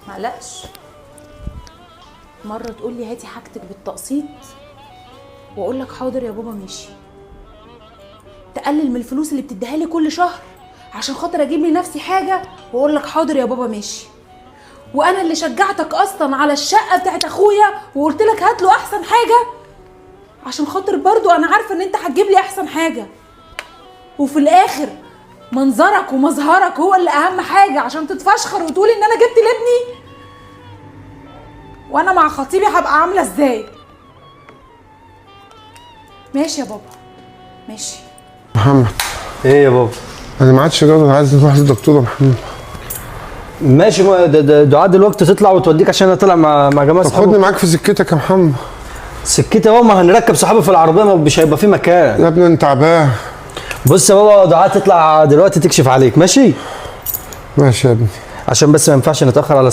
معلقش. مرة تقول لي هاتي حاجتك بالتقسيط واقول لك حاضر يا بابا ماشي. تقلل من الفلوس اللي بتديها لي كل شهر عشان خاطر اجيب لنفسي حاجة واقول لك حاضر يا بابا ماشي. وانا اللي شجعتك اصلا على الشقة بتاعت اخويا وقلت لك هات له احسن حاجة عشان خاطر برضو انا عارفه ان انت هتجيب لي احسن حاجة. وفي الاخر منظرك ومظهرك هو اللي اهم حاجة عشان تتفشخر وتقول ان انا جبت لابني. وانا مع خطيبي هبقى عامله ازاي؟ ماشي يا بابا ماشي. محمد. ايه يا بابا؟ انا ما عادش قادر، عايز نروح للدكتور يا محمد. ماشي، ما دعاء دلوقتي تطلع وتوديك عشان انا طالع مع جماعة طب صحابي. خدني معاك في سكتك يا محمد. سكتي اهو، ما هنركب صحابي في العربية، ما مش هيبقى في مكان. يا ابني انت تعبان. بص يا بابا، دعاء تطلع دلوقتي تكشف عليك، ماشي؟ ماشي يا ابني. عشان بس ما ينفعش نتاخر على